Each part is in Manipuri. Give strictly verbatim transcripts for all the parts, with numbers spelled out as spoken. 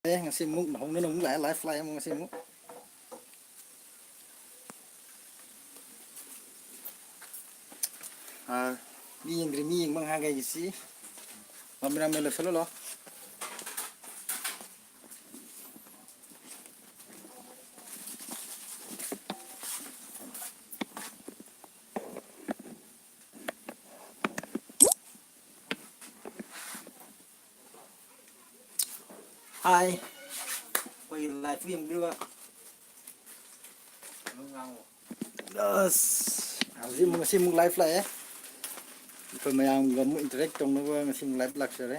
ꯂꯥꯛꯑꯦ꯫ ꯉꯁꯤ ꯑꯃꯨꯛ ꯅꯧꯍꯧꯅꯅ ꯑꯃꯨꯛ ꯂꯥꯛꯑꯦ, live ꯂꯥꯛꯑꯦ ꯑꯃꯨꯛ ꯉꯁꯤ ꯑꯃꯨꯛ꯫ ꯑꯥ, ꯃꯤ ꯌꯦꯡꯗ꯭ꯔꯤ, ꯃꯤ ꯌꯦꯡꯕ ꯉꯥꯏꯍꯥꯛ ꯉꯥꯏꯈꯤꯁꯤ꯫ ꯃꯃꯤꯔꯥꯃꯦ ꯂꯣꯏꯁꯜꯍꯜꯂꯣ꯫ Hi꯫ ꯑꯩꯈꯣꯏꯒꯤ live ꯌꯦꯡꯕꯤꯕ꯫ ꯑꯗꯨꯝ ꯉꯥꯡꯉꯣ꯫ ꯑꯁ, ꯍꯧꯖꯤꯛ ꯑꯃꯨꯛ, ꯉꯁꯤ ꯑꯃꯨꯛ live ꯂꯥꯛꯑꯦ꯫ ꯑꯩꯈꯣꯏ ꯃꯌꯥꯝꯒ ꯑꯃꯨꯛ interact ꯇꯧꯅꯕ ꯉꯁꯤ ꯑꯃꯨꯛ live ꯂꯥꯛꯆꯔꯦ꯫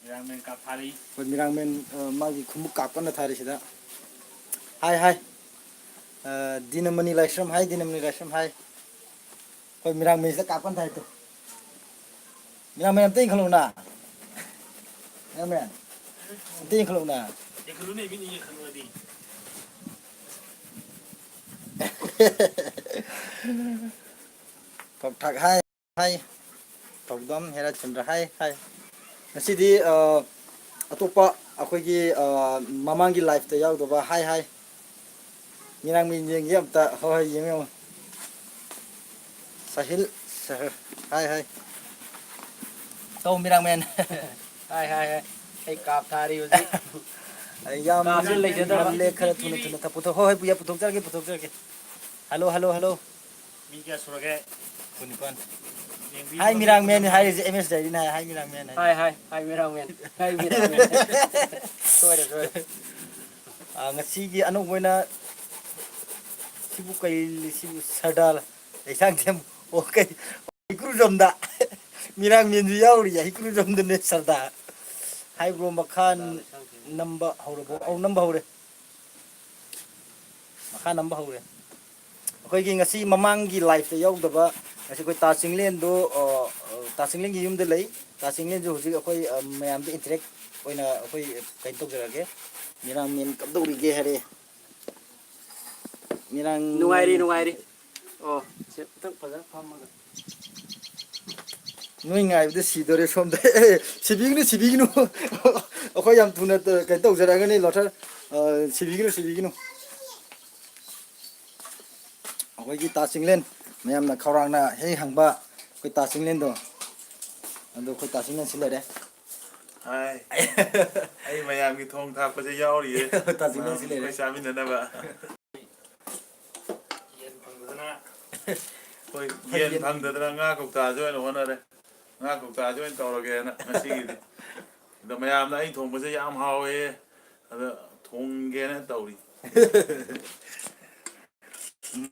ꯃꯤꯔꯥꯡꯃꯦꯟ ꯀꯥꯞꯊꯥꯔꯤ꯫ ꯑꯩꯈꯣꯏ ꯃꯤꯔꯥꯡꯃꯦꯟ, ꯑ, ꯃꯥꯒꯤ ꯈꯨꯃꯨꯛ ꯀꯥꯞ ꯀꯟꯅ ꯊꯥꯔꯤ ꯁꯤꯗ꯫ Hi, hi꯫ ꯑ, ꯗꯤꯅꯃꯅꯤ ꯂꯥꯏꯁ꯭ꯔꯝ, hi, ꯗꯤꯅꯃꯅꯤ ꯂꯥꯏꯁ꯭ꯔꯝ, hi꯫ ꯑꯩꯈꯣꯏ ꯃꯤꯔꯥꯡꯃꯦꯟꯁꯤꯗ ꯀꯥꯞ ꯀꯟꯅ ꯊꯥꯔꯤ ꯇꯨ꯫ ꯃꯤꯔꯥꯡꯃꯦꯟ ꯑꯝꯇ ꯌꯦꯡꯈꯠꯂꯛꯎꯅ꯫ ꯃꯤꯔꯥꯡꯃꯦꯟ꯫ ꯑꯝꯇ ꯌꯦꯡꯈꯠꯂꯛꯎꯅ꯫ ꯌꯦꯡꯈꯠꯂꯨꯅꯦ, ꯃꯤꯅ ꯌꯦꯡꯈꯠꯂꯨꯔꯗꯤ꯫ ꯊꯣꯛ ꯊꯥꯛ ꯍꯥꯏ꯫ ꯍꯥꯏ꯫ ꯊꯧꯗꯝ ꯍꯦꯔꯥꯆꯟꯗ꯭ꯔ ꯍꯥꯏ, ꯍꯥꯏ꯫ ꯉꯁꯤꯗꯤ, ꯑ, ꯑꯇꯣꯞꯄ ꯑꯩꯈꯣꯏꯒꯤ, ꯑ, ꯃꯃꯥꯡꯒꯤ live ꯇ ꯌꯥꯎꯗꯕ ꯍꯥꯏ, ꯍꯥꯏ꯫ ꯃꯤꯔꯥꯡꯃꯤ ꯌꯦꯡꯒꯦ ꯑꯝꯇ꯫ ꯍꯣꯏ, ꯍꯣꯏ, ꯌꯦꯡꯉꯣ, ꯌꯦꯡꯉꯣ꯫ ꯁꯥꯍꯤꯜ, ꯁꯍꯔ, ꯍꯥꯏ, ꯍꯥꯏ꯫ ꯇꯧ, ꯃꯤꯔꯥꯡꯃꯦꯟ꯫ ꯍꯥꯏ, ꯍꯥꯏ, ꯍꯥꯏ꯫ ꯑꯩ ꯀꯥꯞ ꯊꯥꯔꯤ ꯍꯧꯖꯤꯛ꯫ ꯑꯩ ꯌꯥꯝ ꯀꯥꯞꯁꯨ ꯂꯩꯖꯗꯕ꯫ ꯃꯜꯂꯦ, ꯈꯔ ꯊꯨꯅ, ꯊꯨꯅ ꯊꯛ-, ꯄꯨꯊꯣꯛ-, ꯍꯣꯏ, ꯍꯣꯏ, ꯄꯨꯊꯣꯛꯆꯔꯒꯦ, ꯄꯨꯊꯣꯛꯆꯔꯒꯦ꯫ Hello, hello, hello꯫ ꯃꯤ ꯀꯌꯥ ꯁꯨꯔꯒꯦ? ꯀꯨꯟꯅꯤꯄꯥꯟ꯫ ꯌꯦꯡꯕꯤꯌꯨ꯫ ꯍꯥꯏ ꯃꯤꯔꯥꯡꯃꯦꯟ ꯍꯥꯏꯔꯤꯁꯦ ꯑꯦꯝ ꯑꯦꯁ ꯗꯥꯏꯔꯤꯅ ꯍꯥꯏ, ꯍꯥꯏ ꯃꯤꯔꯥꯡꯃꯦꯟ ꯍꯥꯏ꯫ ꯍꯥꯏ, ꯍꯥꯏ, ꯍꯥꯏ ꯃꯤꯔꯥꯡꯃꯦꯟ꯫ ꯍꯥꯏ ꯃꯤꯔꯥꯡꯃꯦꯟ꯫ ꯁꯣꯏꯔꯦ, ꯁꯣꯏꯔꯦ꯫ ꯑꯥ, ꯉꯁꯤꯒꯤ ꯑꯅꯧꯕ ꯑꯣꯏꯅ ꯁꯤꯕꯨ ꯀꯩ, ꯁꯤꯕꯨ ꯁꯔꯗꯥꯔ ꯂꯩꯁꯥꯡꯊꯦꯝ, ꯑꯣ, ꯀꯩ, ꯍꯩꯀ꯭ꯔꯨꯖꯝꯗ ꯃꯤꯔꯥꯡꯃꯦꯟꯁꯨ ꯌꯥꯎꯔꯤꯌꯦ, ꯍꯩꯀ꯭ꯔꯨꯖꯝꯗꯅꯦ ꯁꯔꯗꯥꯔ꯫ ꯍꯥꯏ ꯕ꯭ꯔꯣ, ꯃꯈꯥ ꯅꯝꯕ ꯍꯧꯔꯕꯣ? ꯑꯧ, ꯅꯝꯕ ꯍꯧꯔꯦ꯫ ꯃꯈꯥ ꯅꯝꯕ ꯍꯧꯔꯦ꯫ ꯑꯩꯈꯣꯏꯒꯤ ꯉꯁꯤ ꯃꯃꯥꯡꯒꯤ live ꯇ ꯌꯥꯎꯗꯕ, ꯉꯁꯤ ꯑꯩꯈꯣꯏ ꯇꯥ ꯆꯤꯡꯂꯦꯟꯗꯣ, ꯑ, ꯑ, ꯇꯥ ꯆꯤꯡꯂꯦꯟꯒꯤ ꯌꯨꯝꯗ ꯂꯩ꯫ ꯇꯥ ꯆꯤꯡꯂꯦꯟꯁꯨ ꯍꯧꯖꯤꯛ ꯑꯩꯈꯣꯏ, ꯑ, ꯃꯌꯥꯝꯗ interact ꯑꯣꯏꯅ ꯑꯩꯈꯣꯏ ꯀꯩꯅꯣ ꯇꯧꯖꯔꯛꯑꯒꯦ꯫ ꯃꯤꯔꯥꯡꯃꯦꯟ ꯀꯝꯗꯧꯔꯤꯒꯦ ꯍꯥꯏꯔꯦ꯫ ꯃꯤꯔꯥꯡ ꯅꯨꯡꯉꯥꯏꯔꯤ, ꯅꯨꯡꯉꯥꯏꯔꯤ꯫ ꯑꯣ, ꯁꯤ ꯑꯝꯇꯪ ꯐꯖꯅ ꯐꯝꯃꯒ꯫ ꯅꯣꯏ ꯉꯥꯏꯕꯗ ꯁꯤꯗꯣꯔꯦ ꯁꯣꯝꯗ꯫ ꯑꯦ, ꯁꯤꯕꯤꯒꯅꯨ, ꯁꯤꯕꯤꯒꯅꯨ꯫ ꯑꯩꯈꯣꯏ ꯌꯥꯝ ꯊꯨꯅ ꯀꯩꯅꯣ ꯇꯧꯖꯔꯛꯑꯒꯅꯤ, ꯂꯣꯊꯔ꯫ ꯑ, ꯁꯤꯕꯤꯒꯅꯨ, ꯁꯤꯕꯤꯒꯅꯨ꯫ ꯑꯩꯈꯣꯏꯒꯤ ꯇꯥ ꯆꯤꯡꯂꯦꯟ, ꯃꯌꯥꯝꯅ ꯈꯧꯔꯥꯡꯅ ꯍꯦꯛ ꯍꯪꯕ ꯑꯩꯈꯣꯏ ꯇꯥ ꯆꯤꯡꯂꯦꯟꯗꯣ, ꯑꯗꯣ ꯑꯩꯈꯣꯏ ꯇꯥ ꯆꯤꯡꯂꯦꯟꯁꯤ ꯂꯩꯔꯦ꯫ ꯍꯥꯏ꯫ ꯑꯩ ꯃꯌꯥꯝꯒꯤ ꯊꯣꯡ ꯊꯥꯛꯄꯁꯦ ꯌꯥꯎꯔꯤꯌꯦ꯫ ꯇꯥ ꯆꯤꯡꯂꯦꯟꯁꯤ ꯂꯩꯔꯦ꯫ ꯑꯩꯈꯣꯏ ꯆꯥꯃꯤꯟꯅꯅꯕ꯫ ꯌꯦꯟ ꯐꯪꯗꯗꯅ꯫ ꯍꯣꯏ, ꯌꯦꯟ ꯌꯦꯟ ꯐꯪꯗꯗꯅ ꯉꯥ ꯀꯧꯇꯥꯁꯦ ꯑꯣꯏꯅ ꯍꯣꯠꯅꯔꯦ꯫ ꯉꯥ ꯀꯧꯇꯥꯁꯦ ꯑꯣꯏꯅ ꯇꯧꯔꯒꯦꯅ ꯉꯁꯤꯒꯤꯗꯤ꯫ ꯑꯗꯣ ꯃꯌꯥꯝꯅ ꯑꯩ ꯊꯣꯡꯕꯁꯦ ꯌꯥꯝ ꯍꯥꯎꯋꯦ, ꯑꯗ ꯊꯣꯡꯒꯦꯅ ꯇꯧꯔꯤ꯫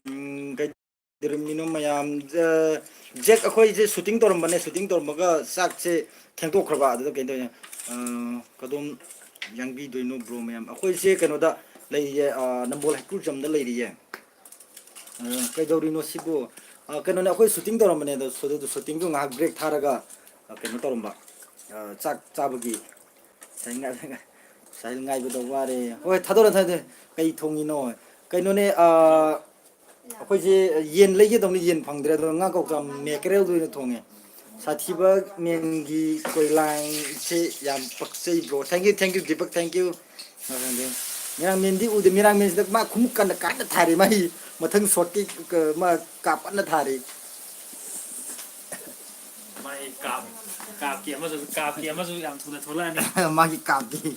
ꯎꯝ, ꯀꯩꯗꯧꯔꯝꯃꯤꯅꯣ ꯃꯌꯥꯝ? ꯑ, ꯖꯦꯛ, ꯑꯩꯈꯣꯏꯁꯦ ꯁꯨꯇꯤꯡ ꯇꯧꯔꯝꯕꯅꯦ, ꯁꯨꯇꯤꯡ ꯇꯧꯔꯝꯃꯒ ꯆꯥꯛꯁꯦ ꯊꯦꯡꯗꯣꯛꯈ꯭ꯔꯕ, ꯑꯗꯨꯗ ꯀꯩꯅꯣ ꯇꯧꯔꯦ, ꯑ, ꯀꯗꯣꯝ ꯌꯥꯡꯕꯤꯗꯣꯏꯅꯣ ꯕ꯭ꯔꯣ ꯃꯌꯥꯝ? ꯑꯩꯈꯣꯏꯁꯦ ꯀꯩꯅꯣꯗ ꯂꯩꯔꯤꯌꯦ, ꯑ, ꯅꯝꯕꯣꯜ ꯍꯩꯀ꯭ꯔꯨꯖꯝꯗ ꯂꯩꯔꯤꯌꯦ꯫ ꯑ, ꯀꯩꯗꯧꯔꯤꯅꯣ ꯁꯤꯕꯨ? ꯑ, ꯀꯩꯅꯣꯅꯦ, ꯑꯩꯈꯣꯏ ꯁꯨꯇꯤꯡ ꯇꯧꯔꯝꯕꯅꯦ, ꯑꯗꯣ ꯁꯨ-, ꯑꯗꯨ ꯁꯨꯇꯤꯡꯗꯣ ꯉꯥꯏꯍꯥꯛ ꯕ꯭ꯔꯦꯛ ꯊꯥꯔꯒ, ꯑ, ꯀꯩꯅꯣ ꯇꯧꯔꯝꯕ, ꯑ, ꯆꯥꯛ ꯆꯥꯕꯒꯤ ꯁꯥꯏ ꯉꯥꯏ-, ꯁꯥꯏ ꯉꯥꯏꯕꯗ ꯋꯥꯔꯦ꯫ ꯍꯣꯏ, ꯊꯥꯗꯣꯔꯣ, ꯊꯥꯗꯣꯔꯣ꯫ ꯀꯩ ꯊꯣꯡꯉꯤꯅꯣ? ꯀꯩꯅꯣꯅꯦ, ꯑ, ꯑꯩꯈꯣꯏꯁꯦ ꯌꯦꯟ ꯂꯩꯒꯦ ꯇꯧꯅꯤ, ꯌꯦꯟ ꯐꯪꯗ꯭ꯔꯦ, ꯑꯗꯣ ꯉꯥ ꯀꯧꯇꯥ ꯃꯦꯀꯔꯦꯜꯗꯣ ꯑꯣꯏꯅ ꯊꯣꯡꯉꯦ꯫ ꯁꯥꯊꯤꯕ ꯃꯦꯟꯒꯤ ꯀꯣꯏꯂꯥꯡꯁꯦ ꯌꯥꯝ ꯄꯛꯆꯩ, bro. Thank you, thank you, Deepak, thank you꯫ ꯃꯤꯔꯥꯡꯃꯦꯟꯗꯤ ꯎꯗꯦ, ꯃꯤꯔꯥꯡꯃꯦꯟꯁꯤꯗ ꯃꯥ ꯈꯨꯃꯨꯛ ꯀꯟꯅ ꯀꯟꯅ ꯊꯥꯔꯤ, ꯃꯥꯒꯤ ꯃꯊꯪ ꯁꯣꯠꯀꯤ ꯀ-, ꯃꯥ ꯀꯥꯞ ꯀꯟꯅ ꯊꯥꯔꯤ꯫ ꯃꯥꯒꯤ ꯀꯥꯞ, ꯀꯥꯞꯀꯤ ꯑꯃꯁꯨ, ꯀꯥꯞꯀꯤ ꯑꯃꯁꯨ ꯌꯥꯝ ꯊꯨꯅ ꯊꯣꯛꯂꯛꯑꯅꯤ꯫ ꯃꯥꯒꯤ ꯀꯥꯞꯀꯤ꯫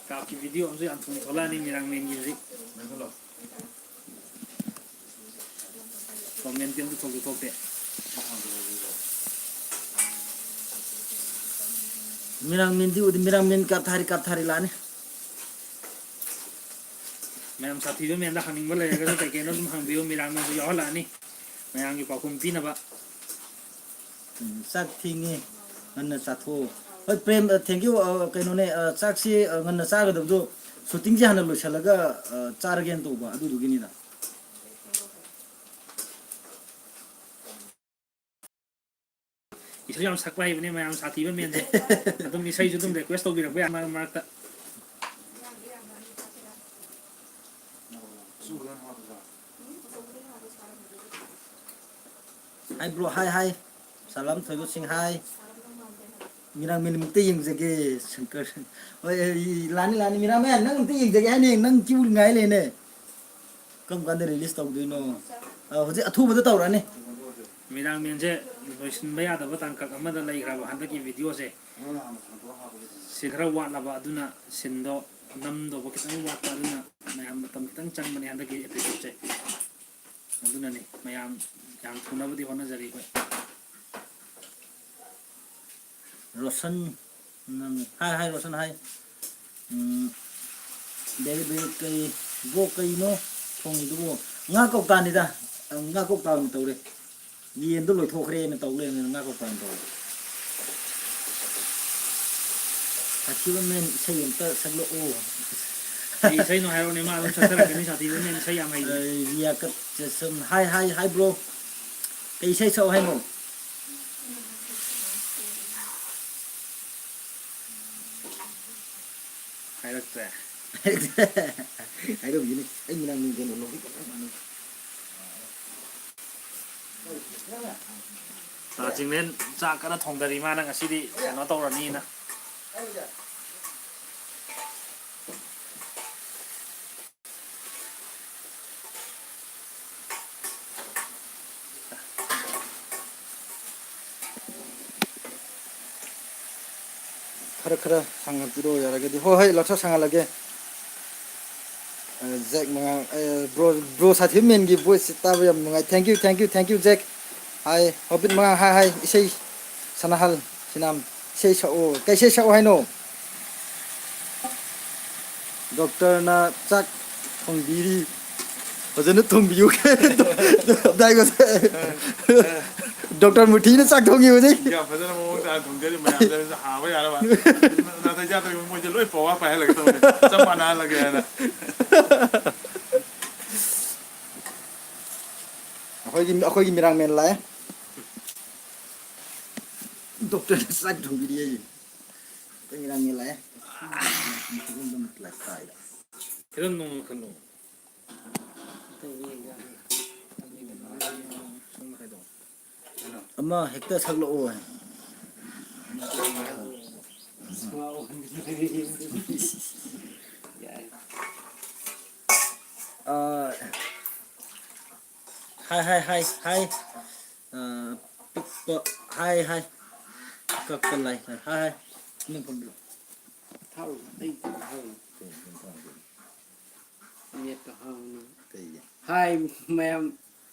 ꯀꯥꯞꯀꯤ ꯚꯤꯗꯤꯑꯣ ꯑꯃꯁꯨ ꯌꯥꯝ ꯊꯨꯅ ꯊꯣꯛꯂꯛꯑꯅꯤ ꯃꯤꯔꯥꯡꯃꯦꯟꯒꯤ ꯍꯧꯖꯤꯛ꯫ ꯀꯃꯦꯟ ꯀꯩꯝꯇ ꯊꯣꯛꯁꯨ ꯊꯣꯛꯇꯦ꯫ ꯃꯤꯔꯥꯡꯃꯦꯟꯗꯤ ꯎꯗꯦ, ꯃꯤꯔꯥꯡꯃꯦꯟ ꯀꯥꯞꯊꯥꯔꯤ, ꯀꯥꯞꯊꯥꯔꯤ ꯂꯥꯛꯑꯅꯤ꯫ ꯃꯌꯥꯝ ꯁꯥꯊꯤꯕ ꯃꯌꯥꯝꯗ ꯍꯪꯅꯤꯡꯕ ꯂꯩꯔꯒꯁꯨ ꯀꯩ ꯀꯩꯅꯣ ꯑꯗꯨꯝ ꯍꯪꯕꯤꯌꯨ, ꯃꯤꯔꯥꯡꯃꯦꯟꯁꯨ ꯌꯥꯎꯍꯜꯂꯛꯑꯅꯤ ꯃꯌꯥꯝꯒꯤ ꯄꯥꯎꯈꯨꯝ ꯄꯤꯅꯕ꯫ ꯎꯝ, ꯆꯥꯛ ꯊꯦꯡꯉꯦ, ꯉꯟꯅ ꯆꯥꯊꯣꯛꯑꯣ꯫ ꯍꯣꯏ, ꯄ꯭ꯔꯦꯝ, ꯑ, thank you, ꯑ, ꯀꯩꯅꯣꯅꯦ, ꯑ, ꯆꯥꯛꯁꯤ, ꯑ, ꯉꯟꯅ ꯆꯥꯒꯗꯕꯗꯣ, ꯁꯨꯇꯤꯡꯁꯦ ꯍꯥꯟꯅ ꯂꯣꯏꯁꯤꯜꯂꯒ, ꯑ, ꯆꯥꯔꯒꯦꯅ ꯇꯧꯕ, ꯑꯗꯨꯗꯨꯒꯤꯅꯤꯗ꯫ ꯏꯁꯩ ꯌꯥꯝ ꯁꯛꯄ ꯍꯩꯕꯅꯦ ꯃꯌꯥꯝ, ꯁꯥꯊꯤꯕ ꯃꯦꯟꯁꯦ꯫ ꯑꯗꯨꯝ ꯏꯁꯩꯁꯨ ꯑꯗꯨꯝ request ꯇꯧꯕꯤꯔꯛꯄ ꯌꯥꯏ ꯃꯔꯛ ꯃꯔꯛꯇ꯫ Hi bro, hi, hi. ꯁꯥꯂꯝ ꯊꯣꯏꯕ ꯁꯤꯡ ꯍꯥꯏ꯫ ꯃꯤꯔꯥꯡꯃꯦꯟ ꯑꯃꯨꯛꯇ ꯌꯦꯡꯖꯒꯦ꯫ ꯁꯪꯀꯔ꯫ ꯍꯣꯏ, ꯑꯩ ꯂꯥꯅꯤ, ꯂꯥꯅꯤ꯫ ꯃꯤꯔꯥꯡꯃꯦꯟ, ꯅꯪ ꯑꯃꯨꯛꯇ ꯌꯦꯡꯖꯒꯦ ꯍꯥꯏꯅꯦ꯫ ꯅꯪ ꯀ꯭ꯌꯨ ꯉꯥꯏ ꯂꯩꯅꯦ꯫ ꯀꯔꯝ ꯀꯥꯟꯗ ꯔꯤꯂꯤꯁ ꯇꯧꯗꯣꯏꯅꯣ? ꯑ, ꯍꯧꯖꯤꯛ ꯑꯊꯨꯕꯗ ꯇꯧꯔꯛꯑꯅꯤ꯫ ꯃꯤꯔꯥꯡꯃꯦꯟꯁꯦ ꯂꯣꯏꯁꯤꯟꯕ ꯌꯥꯗꯕ ꯇꯥꯡꯀꯛ ꯑꯃꯗ ꯂꯩꯈ꯭ꯔꯕ ꯍꯟꯗꯛꯀꯤ ꯚꯤꯗꯤꯑꯣꯁꯦ꯫ ꯁꯤ ꯈꯔ ꯋꯥꯠꯂꯕ, ꯑꯗꯨꯅ ꯁꯤꯟꯗꯣ ꯅꯝꯗꯧꯕ ꯈꯤꯇꯪ ꯋꯥꯠꯄ, ꯑꯗꯨꯅ ꯃꯌꯥꯝ ꯃꯇꯝ ꯈꯤꯇꯪ ꯆꯪꯕꯅꯦ ꯍꯟꯗꯛꯀꯤ ꯑꯦꯄꯤꯁꯣꯗꯁꯦ꯫ ꯑꯗꯨꯅꯅꯤ, ꯃꯌꯥꯝ ꯌꯥꯝ ꯊꯨꯅꯕꯗꯤ ꯍꯣꯠꯅꯖꯔꯤ ꯑꯩꯈꯣꯏ꯫ ꯔꯣꯁꯟ, ꯅꯪ, ꯍꯥꯏ, ꯍꯥꯏ, ꯔꯣꯁꯟ, ꯍꯥꯏ꯫ ꯎꯝ, ꯗꯦꯕꯤꯠ, ꯗꯦꯕꯤꯠ, ꯀꯩ, ꯕ꯭ꯔꯣ, ꯀꯩꯅꯣ ꯊꯣꯡꯉꯤꯗꯨꯕꯨ? ꯉꯥ ꯀꯧꯇꯥꯅꯤꯗ, ꯉꯥ ꯀꯧꯇꯥ ꯑꯣꯏꯅ ꯇꯧꯔꯦ꯫ ꯌꯦꯟꯗꯣ ꯂꯣꯏꯊꯣꯛꯈ꯭ꯔꯦꯅ ꯇꯧ ꯂꯩꯔꯝꯃꯦ, ꯉꯥ ꯀꯧꯇꯥ ꯑꯣꯏꯅ ꯇꯧꯔꯦ꯫ ꯁꯥꯊꯤꯕ ꯃꯦꯟ ꯏꯁꯩ ꯑꯝꯇ ꯁꯛꯂꯛꯑꯣ꯫ ꯀꯩ ꯏꯁꯩꯅꯣ ꯍꯥꯏꯔꯛꯑꯣꯅꯦ, ꯃꯥ ꯑꯗꯨꯝ ꯁꯛꯆꯔꯛꯀꯅꯤ, ꯁꯥꯊꯤꯕ ꯃꯦꯟ ꯏꯁꯩ ꯌꯥꯝ ꯍꯩꯕꯅꯦ꯫ ꯑ, ꯔꯤꯌꯥ ꯀꯠ ꯆꯦꯁꯝ, ꯍꯥꯏ, ꯍꯥꯏ, ꯍꯥꯏ, ꯕ꯭ꯔꯣ꯫ ꯀꯩ ꯏꯁꯩ ꯁꯛꯑꯣ ꯍꯥꯏꯅꯣ? ꯍꯥꯏꯔꯛꯇ꯭ꯔꯦ꯫ ꯍꯥꯏꯔꯛꯎꯁꯤꯅꯦ꯫ ꯑꯩ ꯃꯅꯥꯛ ꯅꯤꯡꯁꯤꯡꯉꯣ, ꯂꯧꯕꯨꯛ ꯀꯃꯥꯏꯅ ꯃꯥꯟꯅꯩ? ꯆꯥ ꯆꯤꯡꯂꯦꯟ ꯆꯥꯛ ꯀꯟꯅ ꯊꯣꯡꯗꯔꯤ, ꯃꯥꯅ ꯉꯁꯤꯗꯤ ꯀꯩꯅꯣ ꯇꯧꯔꯅꯤꯅ꯫ ꯈꯔ ꯈꯔ ꯁꯥꯡꯍꯟꯕꯤꯔꯛꯑꯣ ꯌꯥꯔꯒꯗꯤ꯫ ꯍꯣꯏ, ꯍꯣꯏ, ꯂꯧꯊꯣꯛ ꯁꯥꯡꯍꯜꯂꯒꯦ꯫ ꯑ, ꯖꯦꯛ ꯃꯉꯥ, ꯑ, ꯕ꯭ꯔꯣ, ꯕ꯭ꯔꯣ ꯁꯥꯊꯤꯕ ꯃꯦꯟꯒꯤ ꯚꯣꯏꯁꯁꯦ ꯇꯥꯕ ꯌꯥꯝ ꯅꯨꯡꯉꯥꯏ꯫ Thank you, thank you, thank you, ꯖꯦꯛ꯫ ꯍꯥꯏ, ꯍꯣꯕꯤꯠ ꯃꯉꯥ, ꯍꯥꯏ, ꯍꯥꯏ, ꯏꯁꯩ ꯁꯅꯥꯍꯜ, ꯁꯤꯅꯥꯝ, ꯏꯁꯩ ꯁꯛꯑꯣ꯫ ꯀꯩ ꯏꯁꯩ ꯁꯛꯑꯣ ꯍꯥꯏꯅꯣ? ꯗꯣꯛꯇꯔꯅ ꯆꯥꯛ ꯊꯣꯡꯕꯤꯔꯤ꯫ ꯐꯖꯅ ꯊꯣꯡꯕꯤꯌꯨ꯫ ꯗꯥꯏꯒꯣꯁꯦ꯫ ꯗꯣꯛꯇꯔ ꯃꯨꯊꯤꯅ ꯆꯥꯛ ꯊꯣꯡꯉꯤ ꯍꯧꯖꯤꯛ꯫ ꯌꯥꯝ ꯐꯖꯅ ꯃꯑꯣꯡ ꯇꯥꯅ ꯊꯣꯡꯖꯔꯤ ꯃꯌꯥꯝꯁꯦ꯫ ꯍꯥꯕ ꯌꯥꯔꯕ꯫ ꯅꯥꯇꯩ ꯆꯥꯗ꯭ꯔꯗꯤ ꯃꯣꯏꯁꯦ ꯂꯣꯏ ꯄꯋꯥ ꯄꯥꯏꯍꯜꯂꯒꯦ ꯇꯧꯕꯅꯦ꯫ ꯆꯞ ꯃꯥꯟꯅꯍꯜꯂꯒꯦ ꯍꯥꯏꯅ꯫ ꯑꯩꯈꯣꯏꯒꯤ, ꯑꯩꯈꯣꯏꯒꯤ ꯃꯤꯔꯥꯡꯃꯦꯟ ꯂꯥꯛꯑꯦ꯫ ꯗꯣꯛꯇꯔꯅ ꯆꯥꯛ ꯊꯣꯡꯕꯤꯔꯤ ꯑꯩ꯫ ꯑꯩꯈꯣꯏ ꯃꯤꯔꯥꯡꯃꯦꯟ ꯂꯥꯛꯑꯦ꯫ ꯈꯤꯇꯪ ꯅꯣꯡꯃ ꯈꯜꯂꯣ꯫ ꯁꯣꯝꯗ ꯍꯥꯏꯗꯣꯛꯑꯣ꯫ ꯑꯃ ꯍꯦꯛꯇ ꯁꯛꯂꯛꯑꯣ꯫ ꯌꯥꯏ꯫ ꯑꯥ, ꯍꯥꯏ ꯍꯥꯏ ꯍꯥꯏ ꯍꯥꯏ꯫ ꯑꯥ, ꯄꯤꯛꯄ ꯍꯥꯏ ꯍꯥꯏ꯫ ꯀꯛꯄ ꯂꯥꯏ ꯍꯥꯏ ꯍꯥꯏ꯫ ꯅꯪ ꯐꯝꯕꯤꯌꯨ꯫ ꯊꯥꯔꯨ, ꯑꯩ ꯊꯥꯔꯨ꯫ ꯅꯦꯠꯇ ꯍꯥꯡꯉꯨ꯫ ꯀꯩꯒꯤ? ꯍꯥꯏ ꯃꯌꯥꯝ,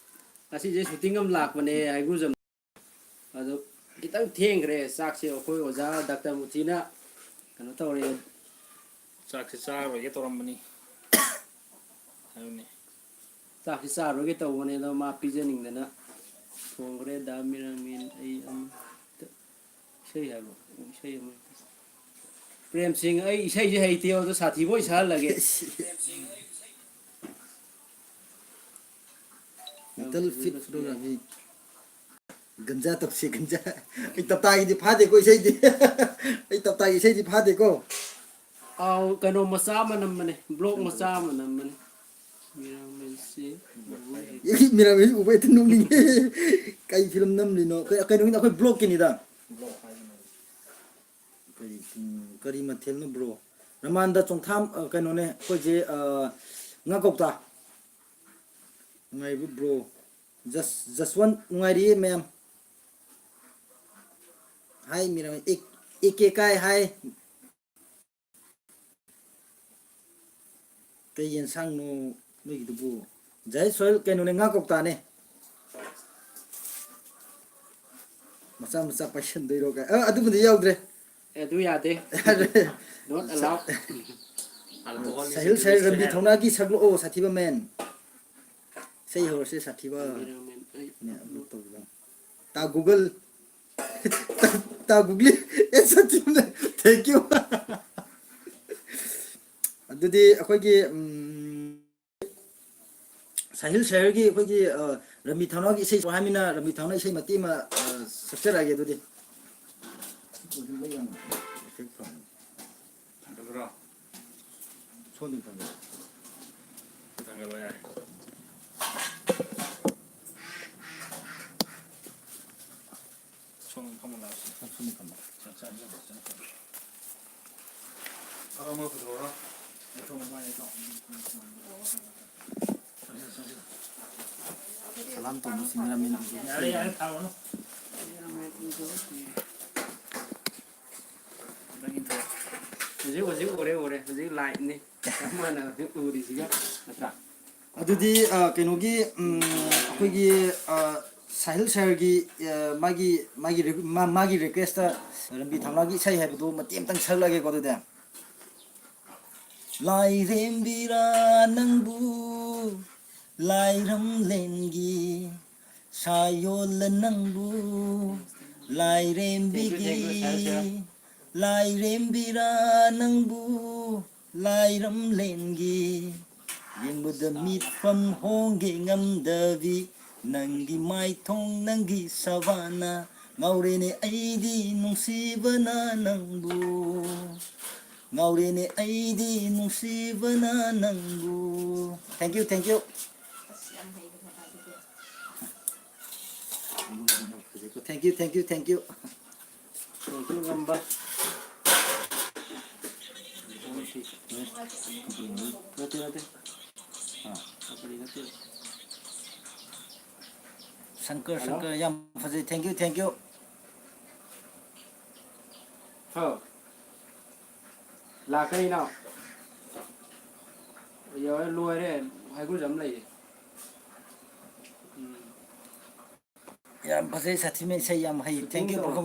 ꯉꯁꯤꯁꯦ ꯁꯨꯇꯤꯡ ꯑꯃ ꯂꯥꯛꯄꯅꯦ ꯍꯩꯒ꯭ꯔꯨꯖꯝ꯫ ꯑꯗꯣ ꯈꯤꯇꯪ ꯊꯦꯡꯈ꯭ꯔꯦ ꯆꯥꯛꯁꯦ꯫ ꯑꯩꯈꯣꯏ ꯑꯣꯖꯥ ꯗꯥꯛꯇꯔ ꯃꯨꯇꯤꯅ ꯀꯩꯅꯣ ꯇꯧꯔꯦ꯫ ꯆꯥꯛꯁꯦ ꯆꯥꯔꯣꯏꯒꯦ ꯇꯧꯔꯝꯕꯅꯤ ꯍꯥꯏꯕꯅꯤ꯫ ꯆꯥꯛꯁꯤ ꯆꯥꯔꯣꯏꯒꯦ ꯇꯧꯕꯅꯦ, ꯑꯗꯣ ꯃꯥ ꯄꯤꯖꯅꯤꯡꯗꯅ ꯊꯣꯡꯈ꯭ꯔꯦ꯫ ꯗꯥ ꯃꯤꯔꯥꯃꯤꯟ, ꯑꯩ ꯑꯃ ꯏꯁꯩ ꯍꯥꯏꯕ꯭ꯔꯣ? ꯏꯁꯩ ꯑꯃ꯫ ꯄ꯭ꯔꯦꯝꯁꯤꯡ, ꯑꯩ ꯏꯁꯩꯁꯦ ꯍꯩꯇꯦ, ꯑꯗꯣ ꯁꯥꯊꯤꯕ ꯑꯣꯏ ꯁꯛꯍꯜꯂꯒꯦ꯫ Metal Fit Photography꯫ ꯒꯟꯖꯥ ꯇꯧꯁꯤ, ꯒꯟꯖꯥ꯫ ꯑꯩ ꯇꯞꯇꯥꯒꯤꯗꯤ ꯐꯥꯗꯦꯀꯣ ꯏꯁꯩꯗꯤ꯫ ꯑꯩ ꯇꯞꯇꯥꯒꯤ ꯏꯁꯩꯗꯤ ꯐꯥꯗꯦꯀꯣ꯫ ꯑꯥꯎ, ꯀꯩꯅꯣ ꯃꯆꯥ ꯑꯃ ꯅꯝꯕꯅꯦ, ꯕ꯭ꯂꯣꯛ ꯃꯆꯥ ꯑꯃ ꯅꯝꯕꯅꯦ꯫ ꯃꯤꯔꯥꯃꯤꯟꯁꯤ ꯃꯤꯔꯥꯃꯤꯟ ꯎꯕ ꯍꯦꯛꯇ ꯅꯣꯛꯅꯤꯡꯉꯦ꯫ ꯀꯩ ꯐꯤꯂꯝ ꯅꯝꯂꯤꯅꯣ? ꯀꯩ-, ꯀꯩꯅꯣꯒꯤꯅꯤ, ꯑꯩꯈꯣꯏ ꯕ꯭ꯂꯣꯛꯀꯤꯅꯤꯗ꯫ ꯀꯔꯤ, ꯎꯝ, ꯀꯔꯤ ꯃꯊꯦꯜꯅꯣ ꯕ꯭ꯔꯣ? ꯔꯃꯥꯟꯗ ꯆꯣꯡꯊꯥꯝ, ꯑ, ꯀꯩꯅꯣꯅꯦ, ꯑꯩꯈꯣꯏꯁꯦ, ꯑ, ꯉꯥ ꯀꯧꯇꯥ꯫ ꯅꯨꯡꯉꯥꯏꯔꯤꯕ꯭ꯔꯣ ꯕ꯭ꯔꯣ? ꯖꯁ-, ꯖꯁꯋꯟ ꯅꯨꯡꯉꯥꯏꯔꯤꯌꯦ ꯃꯌꯥꯝ꯫ ꯍꯥꯏ ꯃꯤꯔꯝ, ꯑꯦ-, ꯑꯦ ꯀꯦ ꯀꯥꯏ ꯍꯥꯏ꯫ ꯀꯩ ꯌꯦꯟꯁꯥꯡꯅꯣ ꯅꯣꯏꯒꯤꯗꯨꯕꯨ? ꯖꯥꯏ ꯁꯣꯏꯜ ꯀꯩꯅꯣꯅꯦ, ꯉꯥ ꯀꯧꯇꯥꯅꯦ꯫ ꯃꯆꯥ ꯃꯆꯥ ꯄꯥꯏꯁꯟꯗꯣꯏꯔꯣ ꯀꯥꯏ꯫ ꯑ, ꯑꯗꯨꯕꯨꯗꯤ ꯌꯥꯎꯗ꯭ꯔꯦ꯫ ꯑꯦ, ꯑꯗꯨ ꯌꯥꯗꯦ꯫ Not allowed꯫ ꯁꯥꯍꯤꯜ, ꯁꯥꯍꯤꯜ, ꯔꯟꯕꯤ ꯊꯧꯅꯥꯒꯤ ꯁꯛꯂꯛꯑꯣ, ꯁꯥꯊꯤꯕ ꯃꯦꯟ꯫ ꯏꯁꯩ ꯍꯧꯔꯁꯦ, ꯁꯥꯊꯤꯕ꯫ ꯃꯤꯔꯝ ꯃꯦꯟ, ꯑꯩ ꯅꯦ, ꯑꯃꯨꯛ ꯇꯧꯔꯤꯕ꯫ ꯇꯥ ꯒꯨꯒꯜ꯫ ꯇꯥ, ꯇꯥ ꯒꯨꯒꯂꯤ꯫ ꯑꯦ, ꯁꯥꯊꯤꯕꯅꯦ꯫ Thank you꯫ ꯑꯗꯨꯗꯤ ꯑꯩꯈꯣꯏꯒꯤ, ꯎꯝ, ꯁꯥꯍꯤꯜ ꯁꯍꯔꯒꯤ ꯑꯩꯈꯣꯏꯒꯤ, ꯑ, ꯔꯟꯕꯤ ꯊꯧꯅꯥꯒꯤ ꯏꯁꯩ ꯍꯥꯏꯃꯤꯅ ꯔꯟꯕꯤ ꯊꯧꯅꯥ ꯏꯁꯩ ꯃꯇꯦꯛ ꯑꯃ, ꯑ, ꯁꯛꯆꯔꯛꯑꯒꯦ ꯑꯗꯨꯗꯤ꯫ ꯊꯥꯡꯒꯠꯂꯨꯔꯣ? ꯁꯣꯝꯗ ꯊꯝꯕꯤꯌꯨ꯫ ꯊꯥꯡꯒꯠꯂꯣ ꯌꯥꯔꯦ꯫ ꯁꯂꯥꯝ ꯇꯧꯕꯁꯤꯡ ꯔꯥꯃꯦꯟ ꯌꯥꯔꯦ, ꯌꯥꯔꯦ, ꯊꯥꯔꯛꯑꯣꯅꯨ꯫ ꯍꯧꯖꯤꯛ, ꯍꯧꯖꯤꯛ ꯎꯔꯦ, ꯎꯔꯦ꯫ ꯍꯧꯖꯤꯛ live ꯅꯤ꯫ ꯆꯞ ꯃꯥꯟꯅꯕ ꯍꯧꯖꯤꯛ ꯎꯔꯤꯁꯤꯒ, ꯅꯠꯇ꯭ꯔꯥ? ꯑꯗꯨꯗꯤ, ꯑ, ꯀꯩꯅꯣꯒꯤ, ꯎꯝ, ꯑꯩꯈꯣꯏꯒꯤ, ꯑ, ꯁꯥꯍꯤꯜ sir ꯒꯤ, ꯑ, ꯃꯥꯒꯤ, ꯃꯥꯒꯤ ꯔꯤ-, ꯃꯥ-, ꯃꯥꯒꯤ request ꯇ ꯔꯟꯕꯤꯔ ꯊꯧꯅꯥꯒꯤ ꯏꯁꯩ ꯍꯥꯏꯕꯗꯨ ꯃꯇꯦꯛ ꯑꯃꯇꯪ ꯁꯛꯂꯛꯑꯒꯦꯀꯣ ꯑꯗꯨꯗꯤ꯫ ꯂꯥꯏꯔꯦꯝꯕꯤꯔꯥ ꯅꯪꯕꯨ ꯂꯥꯏꯔꯝꯂꯦꯟꯒꯤ ꯁꯥꯌꯣꯜꯂ ꯅꯪꯕꯨ ꯂꯥꯏꯔꯦꯝꯕꯤꯒꯤ ꯂꯥꯏꯔꯦꯝꯕꯤꯔꯥ ꯅꯪꯕꯨ ꯂꯥꯏꯔꯝꯂꯦꯟꯒꯤ ꯌꯦꯡꯕꯗ ꯃꯤꯠꯐꯝ ꯍꯣꯡꯒꯦ ꯉꯝꯗꯕꯤ ꯅꯪꯒꯤ ꯃꯥꯏꯊꯣꯡ ꯅꯪꯒꯤ ꯁꯕꯥꯅ ꯉꯥꯎꯔꯦꯅꯦ ꯑꯩꯗꯤ ꯅꯨꯡꯁꯤꯕꯅ ꯅꯪꯕꯨ ꯉꯥꯎꯔꯦꯅꯦ ꯑꯩꯗꯤ ꯅꯨꯡꯁꯤꯕꯅ ꯅꯪꯕꯨ꯫ Thank you, thank you꯫ ꯑꯁ, ꯌꯥꯝ ꯍꯩꯕꯅꯦ ꯑꯗꯨꯗꯤ꯫ Thank you, thank you, thank you꯫ Thank you, ꯉꯝꯕ꯫ ꯅꯠꯇꯦ, ꯅꯠꯇꯦ꯫ ꯑꯥ, ꯀꯝꯄꯅꯤ ꯅꯠꯇꯦ꯫ ꯁꯪꯀꯔ, ꯍꯜꯂꯣ? ꯁꯪꯀꯔ, ꯌꯥꯝ ꯐꯖꯩ꯫ Thank you, thank you꯫ ꯍꯥꯎ꯫ ꯂꯥꯛꯀꯅꯤ ꯏꯅꯥꯎ꯫ ꯌꯧꯔꯦ, ꯂꯣꯏꯔꯦ꯫ ꯍꯩꯀ꯭ꯔꯨꯖꯝ ꯂꯩꯔꯦ꯫ ꯎꯝ꯫ ꯌꯥꯝ ꯐꯖꯩ, ꯁꯥꯊꯤꯅ ꯏꯁꯩ ꯌꯥꯝ ꯍꯩ꯫ Shooting Thank you, ꯇꯧꯔꯕ? Performance꯫